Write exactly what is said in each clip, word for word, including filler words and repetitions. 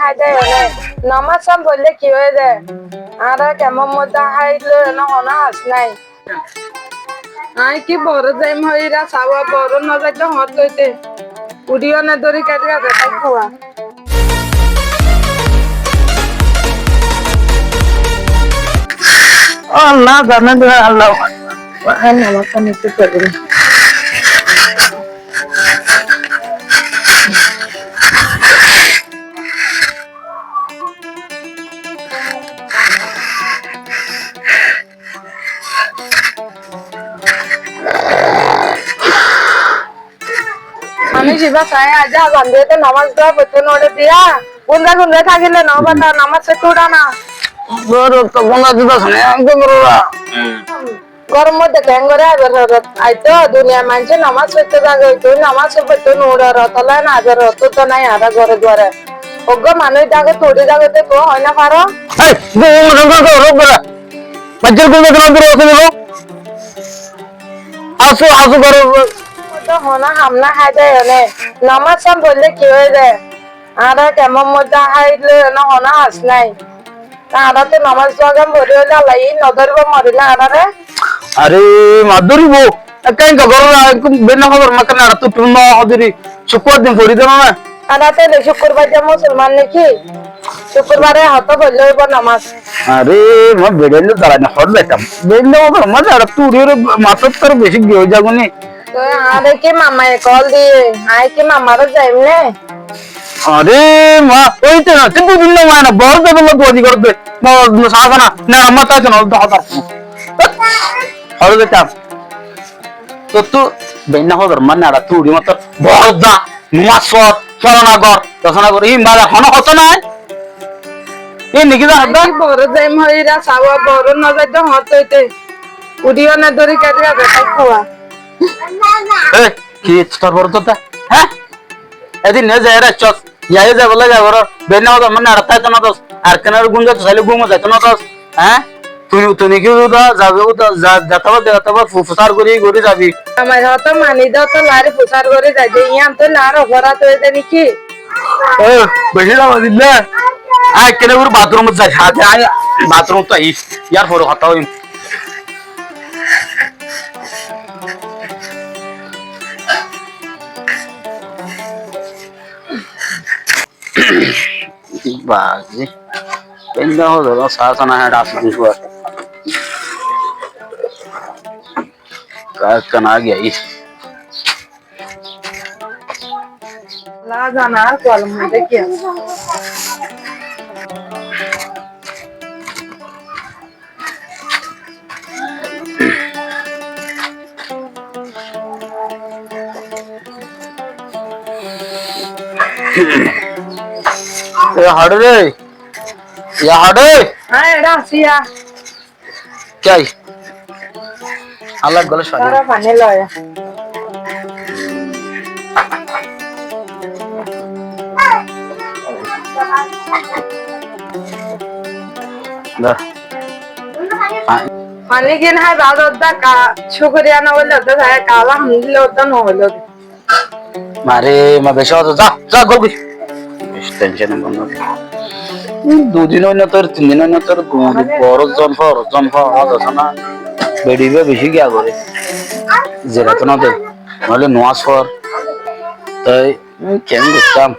Hái de ene. Nomás san foille ki óiye de? Añára kemor moiddé háile ene hono has nái. Aññí ki boro zaim hoiyí ra sawa, boro no zaito hoñt loite. Uçí one dóri keri gade táikkuwa. Allah zane de, Allah. Wahai nomás san nite fari na. Manúic ibá sai aijja azan diyé de nomás dua foitto no uçé diya. Gúnza gúnza tákile no bata nomás se tuda na. Dua rokto gúnza dita sone, aññí góror. Góror moiddé keén goré aibar rot? Aito duniyar maincé nomás foitto zage, tui nomás foitto no uçé rot, tola na aibar rot, tui to nai añára góre duare. Uggwá manúic zage, tui uçí zage de tui hoi no faro? Ei, gúnza gúnza góror bela. Maincór gúnza gúnza duro asé bolo. Asú, asú goró. Moiddé hono ham nái hái de ene. Nomás san foille ki óiye de? Añára kemor moiddé háile ene hono has nái. Añára to nomás duwa gan fori óile Allah ye no dóribo, morile añárare. Are, ma dóribo. Ekka ekka goró na, ekka beinna hóbor ma kene añára to tumi no hodiri. Cúkkurbar din fori dóro na. Añára to ele cúkkurbar de musolman niki? Cúkkurbare hoto foille óibo nomás. Are, ma beçaile darai na, hoçé zaitam. Beinna hóbor ma añára to uçí ore masot tar beci giyé zagoni. Toi añáre ki mamaye kol diye, aññí ki mamare zaim ne? Are ma, ói te na, tui dui din no aiyó na, boro de bolo duwa di gor de. No, no, sa na, na, ma ta no, da, da. Aro de ta. Tottú beinna hóbor ma añára tui uçí mator boro da, nomás for, forona gor, dasona gor, in bade hono hotá nai. In niki da hadda? Aññí ki boro zaim hoiyí ra sawa, boro no zaito hoñt loite. Uçí one dóri keri gade táikkuwa. Ei, ki tor boro dódda? Há? Edin ne zai aiccós, yai zai bóle zai boro, beinna hóbor ma añára táito no dos, ar kene gúm zaito saile gúmo zaito no dos, há? Tui, tui niki uda zabi, uda za-, zata ba, zata ba fu-, fusár gori, gori zabi. Amar hotá mani de, hotá lari fusár gori zai de, iyan to lar oforad óiye de niki? Ó, beci zaba dilla. Aññí ekkene gori bathroom zai, hade aññí bathroom to aiyí, yar fore hotá hoiyum. Bazi. Beinna hóbor, sa sa na, héçe asé de suwa. Ka-, kana giyé. La zana ar kual moiddé ki asé. Yá haçé re? Yá haçé? Há, eçé así, yá. Ki? Allah gole sani. Tora faní loiya. Da. Faní gin hái bad odda ka, cúkuriya no óile odda, ka alhamdulillah odda no óile. Mare, ma beci hotá, za, za, gol goi. Beci tension e banna. Dui din ói no tor, tin din ói no tor, gom boro zon for, zon for, hotá sana. Beçi be beci giya gore. Zera to no de. Noile nomás for. Toi, ken goittam?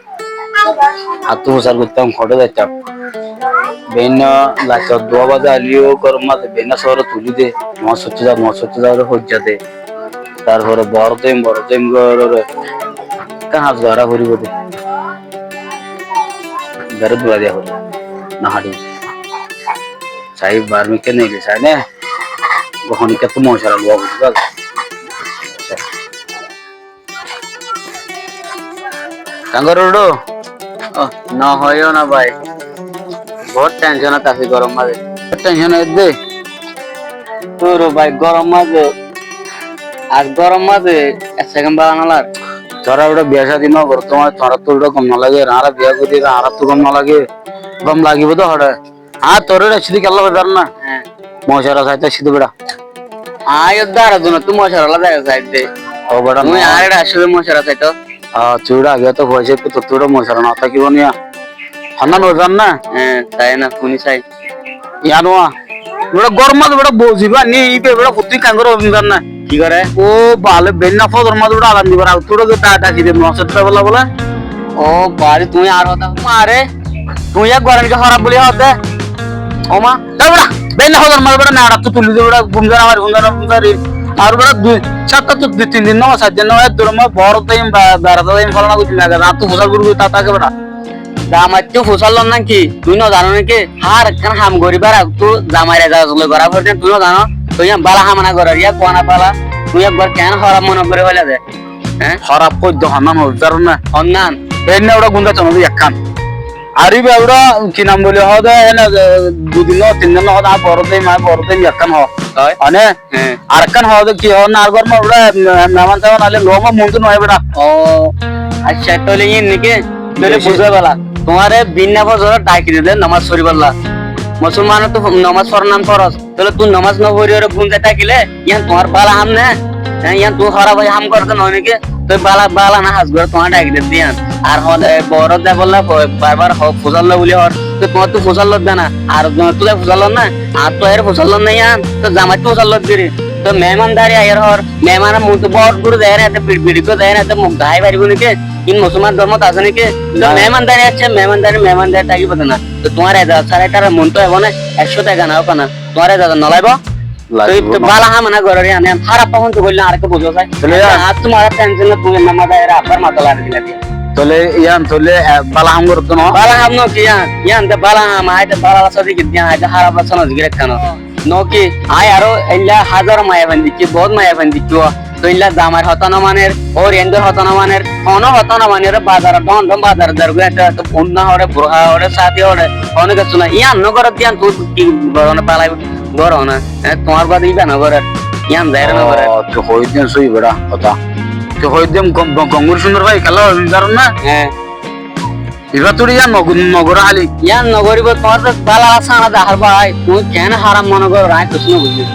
Attu fusar goittam, hoçé zaittam? Beinna laitor duwa baze ailiyo gorom maze beinna sóore tuli de, nomás foitte za, nomás foitte za, hoijja de. Tarfore boro zaim, boro zaim gorore. Ekkan haj gora foribo de. Bere dura diya foribo. No haçi. Sai barmi kene goi sai ne. Gohoni ke tu moisara luwa foribo. Kangor udu? Oh, no hoiyo na bái. Bout tension ot así gorom maze. Bout tension edde. Ore bái, gorom maze. Ar gorom maze ek sekend bála no lar. Tora udu biya shadi no goro, tora, tora to udu gom no lage, añára biya gori, añára to gom no lage. Gom lagibo de hoçé. Añí toré raikké de kiyólla hoibar na? Há. Moicára saito aiccí de beça. Añí edde ar zone tú moicára lla zaga saidde. Ó beça, tui no. Añáre raikké de moicára saito. Ah, tui age to hoiye, tui, tui moicára no tákibo niya. Honnán ói zan na? Hé, sai na, fúni sai. Yián ó. Beça gór mazé beça bouzi ba ni, ibe beça futtí kan goré ói zan na. Ki goré? Ó bale, beinna fozor mazé beça adan dibar age tuñí beça da-, daki de, no sódda bola bola. Ó bari, tuñí ar hotá mare. Tuñí ek gora niki hóraf buli hoó de. Ó ma. Tói beça, beinna fozor mazé beça naçattú tuli de beça, gum zana mari, gum zana, gum zana. Ar beça dui, sátta tu dui tin din no, sair din no, ek dure mo boro zaiyum, ba-, berata zaiyum, folana goijjum, lega, rattú fusal guri guri ta-, take beça. Zamaittú fusal lon naki? Tui no zano naki? Hár ekkán ham goribar age tui zamair ezazot loi gora foré, tui no zano? Tui yián bála ham na gorer, yián kuana bála. Tui ekbar keén hóraf mone gori hoila de? Hé? Hóraf hoidde honnán hoó, zaro na? Honnán? Beinna uçá gunda tono de ekkán. Ar iba uçá ki nam boli hoó de, ene, e, dui din no, tin din no hoó de, añí boro zaiyum, añí boro zaiyum ekkán hoó. Ói? Mane, Hé. Arekkán hoó de ki hoó, na, ar gór mazé beça, me-, meman teman aile loma muntu no beça. Ó, accá, tóile iín niki? Tóile buzó bála. Tuáñre beinna fozor daki de nomás foribálla. Musolmanottu nomás foran foroz. Tóile tui nomás no fori ore gúm zai tákile, yián tuáñr bála ham né? Hé, yián tui hóraf ham goró de no niki? Toi bála, bála na ham goró, tuáñre daki de yián. Ar hoó de, e, boro zaibálla, bo-, bar bar hoó, fusal lo buli hoór. Toi tuáñttú fusal lodde na. Ar tuáñttú zai fusal lon na. Añáttu aiyóre fusal lon na yián. Toi zamaittú fusal lodde ri. Toi mehmandari aiyóre hoór. Mehman muntu bóut guri zai na, ete biri, biri guri zai na, ete muk dahái faribó niki? Iín musolman dórmot asé niki? Toi na. Mehmandari aiccé, mehmandari, mehmandari tákibo de na. Toi tuáñr ezazot sára tará muntu aibó na, ekcó teka na ók na. Tuáñr ezazot no laibo? Laibo. Toi, toi bála ham na gorer, yián, yián hóraf hon tui goille añáre ekka buzái sai. Tóile yián. Añár tuáñr tension no, tui namaz aiyóre abbar mata lari dila diya. Tóile yián, tóile, e, bála ham goró de no? Bála ham no ki yián? Yián de bála ham, añí de bála rasta zikir di, añí de hóraf rasta no zikir ekkán no. No ki, añí aró eilla házaro maiyafuain dekí, bout maiyafuain dekí, ó. Toi eilla zamair hotá no maner, ór endor hotá no maner, honó hotá no maner, bazar don don bazar dor goi, ete, ete unna hore, burha hore, sadi hore, honó kessú nai. Yián no gorer de yián, tui ki goró na, bála goró na. Hé, tuáñr bade iba no gorer. Yián zaire no gorer. Ó, tui hoói de yián sóiyi beça hotá. Tui hoói de yián gom, gom, gom gori cúndor bái, kiyólla hoói de yián zaro na? Hé. Iba tui yián no, no goró háli. Yián no goribo, tuáñr to bála sára dahár bái. Tui keén hóraf mone goró, añí kessú no buzí.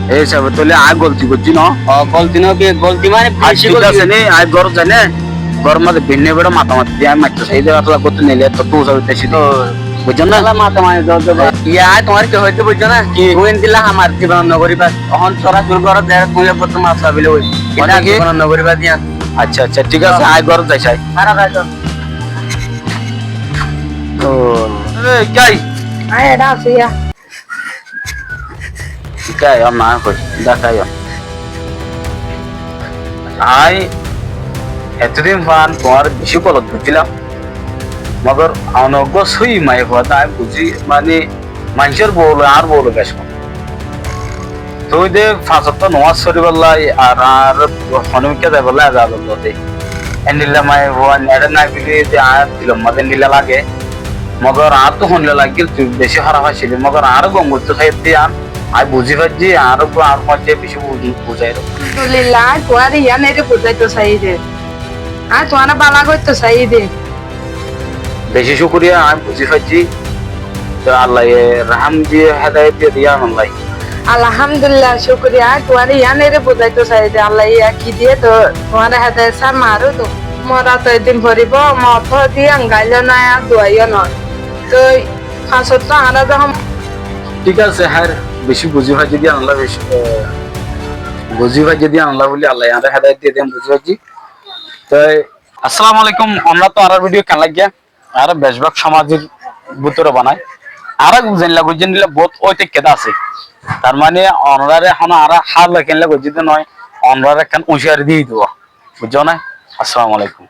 Ei hísabe tóile añí golti goijjí no? Ó, golti no ki, golti mane ar beci thík golti asé goijjí. Ni, añí gór zai ne, gór mazé beinna beça matamati di, añí maitto sai de, atla gottú neile to tui sabe desi de. Ó. Buijjó na? Atla matamati do, do, ba. Iya, añí tuáñre ki hoitó buijjó na? Ki? Tui endilla ham ar zibonot no goriba. Ehón sora suri gór de, tui ekbar to maf saibile ói. Mane ki? Endilla zibonot no goriba de yián. Accá, accá, thík asé, añí gór zai sai. Hara zai to. Ó. Ei, ki? Añí eçe así ya. Ki aiyó na koi, dák aiyó. Añí etodin fán tuáñre beci golot buzílam. Mogor añár uggwá sóiyi maiyafua de añí buzí, mane, maincór bou loi, añár bou loi bec hom. Tui de fañs ottó nomás foribálla ar añár honomikká zaibálla ezazot no de. Endilla maiyafua neçe nai buli de añár dilor mazé endilla lage. Mogor añáttu honilla lagil, tui beci hóraf faicíli. Mogor añáre gom goittó saiyódde yián, añí buzí faijjí, añáre uggwá añár maze beci bu-, buzái do. Alhamdulillah, añí tuáñre yián ere buzáito saiyí de. Añí tuáñre bála goittó saiyí de. Beci cúkuriya, añí buzí faijjí. Toi Allaye rahám diyé, hédayet diyé de yián Allaye. Alhamdulillah, cúkuriya, añí tuáñre yián ere buzáito saiyí de, Allaye yián ki diyé, toi tuáñre hédayet sá maró toi. Mora toi din foribó, mot to diyan gailó nái, ar duaiyó nái. Toi fañs ottó añára zehón. Thík asé, háir, beci buzí faijjí de yián Alla, beci, e, buzí faijjí de yián Alla buli Allaye añáre hédayet diyé de yián buzí faijjí. Toi, assalamu alaikum, onoráttu añárar video keén laiggé? Añára becbák somazor bútore banai. Añára zeilla goijjí endilla bout ói táikke de asé. Tar mane onoráre ehón añára hálla keénlla goijjí de noó, onoráre ekkán uñciyari diyí de. Buijjó né? Assalamu alaikum.